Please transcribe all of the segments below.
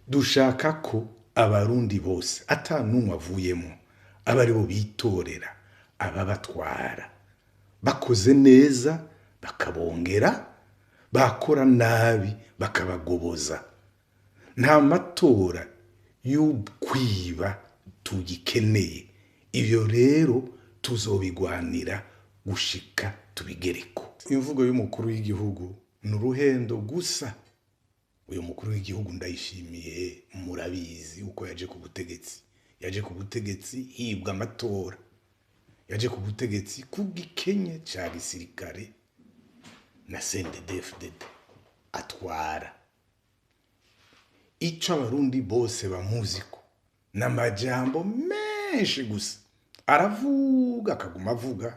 Dushaka ko Abarundi bose ata n'umwe avuyemo aba aribo bitorera ababatwara. Bakoze neza bakabongera, bakora nabi bakabagoboza. Nta matora y'ukwiba tugikeneye. Ibyo rero tuzobigwanira gushika tubigereko. Imvugo y'umukuru w'igihugu ni uruhendo gusa. Uyu mukuru w'igihugu Ndayishimiye, murabizi uko yaje ku butegetsi. Yaje ku butegetsi hibwa amatora, yaje ku butegetsi ku gikenye ca gisirikare na CNDD-FDD atwara. Ico Abarundi bose bamuziko n'amajambo menshi gusa, aravuga akaguma avuga,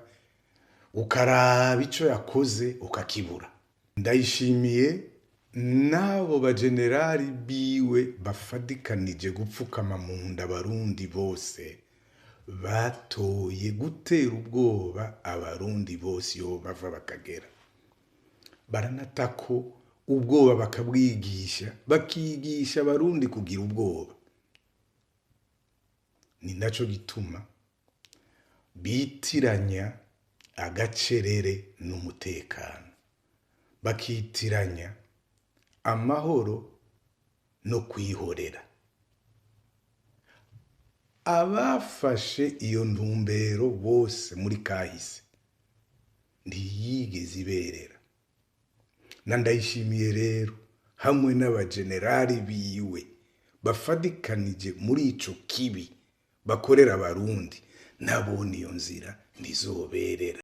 ukaraba ico yakoze ukakibura. Ndayishimiye n'abo bajenerali biwe bafadikanije gupfukama mu nda Abarundi bose, batoye gutera ubwoba Abarundi bose iyo bava bakagera. Baranatako ubwoba bakabwigisha, bakigisha Abarundi kugira ubwoba. Ni naco gituma bitiranya agacerere n'umutekano, bakitiranya amahoro no kwihorera. Abafashe iyo ntumbero bose muri kahise ntiyigeze iberera. Na Ndayishimiye rero hamwe n'abajenerali biwe bafadikanije muri ico kibi bakorera Abarundi, nabone iyo nzira ntizoberera.